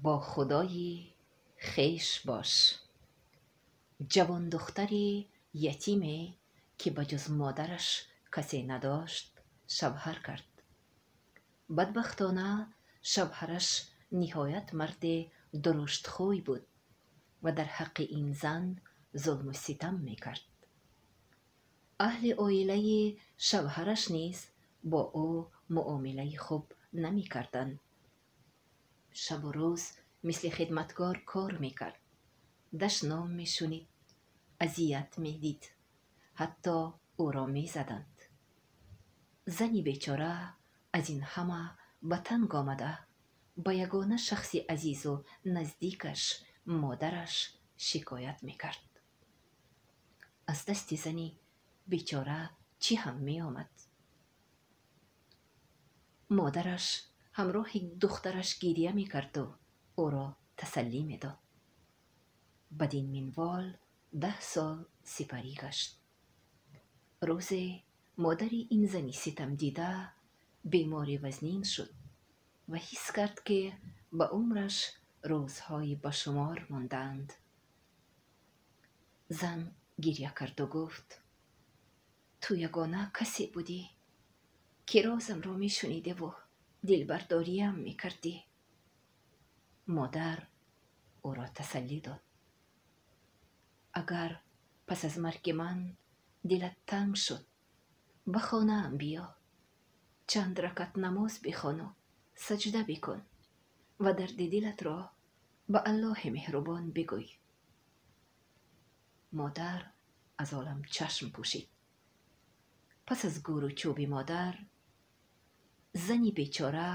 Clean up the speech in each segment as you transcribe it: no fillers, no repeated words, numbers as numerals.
Бо Худои хеш бош. Ҷавондухтари ятиме, ки ба ҷуз модараш касе надошт, шавҳар кард. Бадбахтона, шавҳараш ниҳоят марди дуруштхӯй буд ва дар ҳаққи ин зан зулму ситам мекард. Аҳли оилаи шавҳараш низ бо ӯ муомилаи хуб намекарданд. Шабу рӯз мисли хидматкор кор мекард, дашном мешунид, азият медид, ҳатто ӯро мезаданд. Зани бечора аз ин ҳама ба танг омада, ба ягона шахси азизу наздикаш, модараш, шикоят мекард. Аз дасти зани бечора чӣ ҳам меомад? Модараш ҳамроҳи духтараш гиря мекарду ӯро тасаллӣ медод. Бадин минвол 10 сол сипарӣ гашт. Рӯзе модари ин зани ситамдида бемори вазнин шуд ва ҳис кард, ки ба умраш рӯзҳои ба шумор мондаанд. Зан гиря карду гуфт: «Ту ягона касе будӣ, ки розамро мешунидеву дилбардориам мекардӣ». Модар ӯро тасаллӣ дод: «Агар пас аз марги ман дилат танг шуд, ба хонаам биё, чанд ракат намоз бихону саҷда бикун ва дарди дилатро ба Аллоҳи меҳрубон бигӯй». Модар аз олам чашм пӯшид. Пас аз гӯру чӯби модар, зани бечора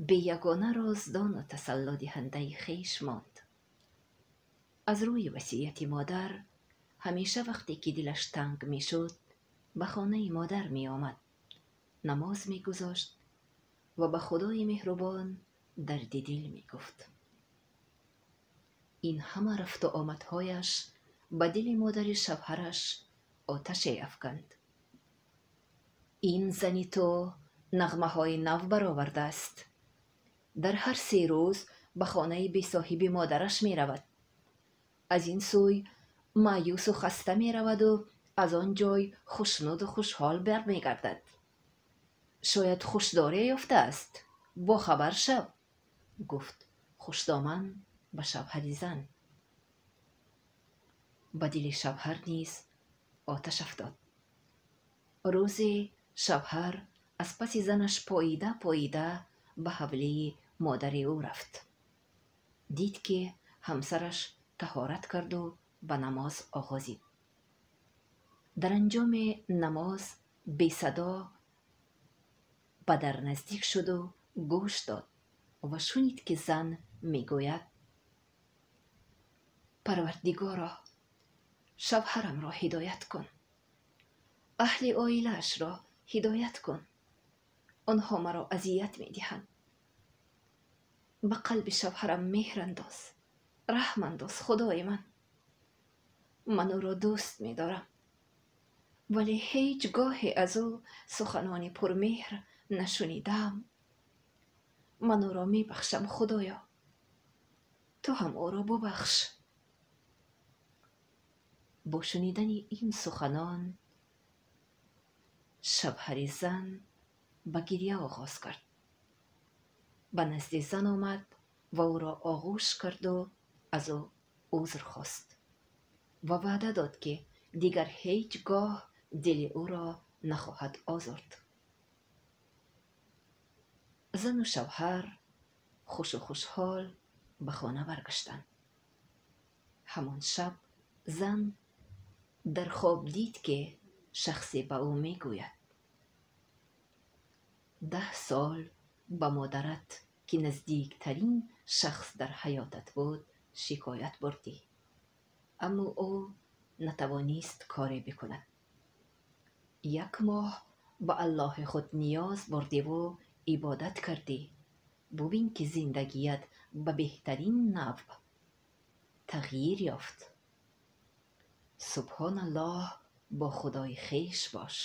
бе ягона роздону тасаллодиҳандаи хеш монд. Аз рӯи васияти модар, ҳамеша вақте ки дилаш танг мешуд, ба хонаи модар меомад, намоз мегузошт ва ба Худои меҳрубон дарди дил мегуфт. Ин ҳама рафту омадҳояш ба дили модари шавҳараш оташе афканд. «Ин зани ту нағмаҳои нав баровардааст. Дар ҳар 3 рӯз ба хонаи бесоҳиби модараш меравад. Аз ин сӯй маъюсу хаста мераваду аз он ҷой хушнуду хушҳол бармегардад. Шояд хушдоре ёфтааст, бохабар шав», гуфт хушдоман ба шавҳари зан. Ба дили шавҳар низ оташ афтод. Рӯзе шавҳар аз паси занаш поида поида ба ҳавлии модари ӯ рафт. Дид, ки ҳамсараш таҳорат карду ба намоз оғозид. Дар анҷоми намоз бесадо ба дар наздик шуду гӯш дод ва шунид, ки зан мегӯяд: «Парвардигоро, шавҳарамро ҳидоят кун, аҳли оилаашро ҳидоят кун. Онҳо маро азият медиҳанд. Ба қалби шавҳарам меҳр андоз, раҳм андоз, Худои ман. Ман ӯро дӯст медорам, вале ҳеҷ гоҳе аз ӯ суханони пурмеҳр нашунидам. Ман ӯро мебахшам, Худоё, ту ҳам ӯро бубахш». Бо шунидани ин суханон шавҳари зан ба гиря оғоз кард. Ба назди зан омад ва ӯро оғӯш карду аз ӯ узр хост ва ваъда дод, ки дигар ҳеҷ гоҳ дили ӯро нахоҳад озурд. Зану шавҳар хушу хушҳол ба хона баргаштанд. Ҳамон шаб зан дар хоб дид, ки шахсе ба ӯ мегӯяд: 10 сол ба модарат, ки наздиктарин шахс дар ҳаётат буд, шикоят бурдӣ, аммо ӯ натавонист коре бикунад. 1 моҳ ба Аллоҳи худ ниёз бурдиву ибодат кардӣ. Бубин, ки зиндагият ба беҳтарин навъ тағйир ёфт. Субҳоналлоҳ, бо Худои хеш бош.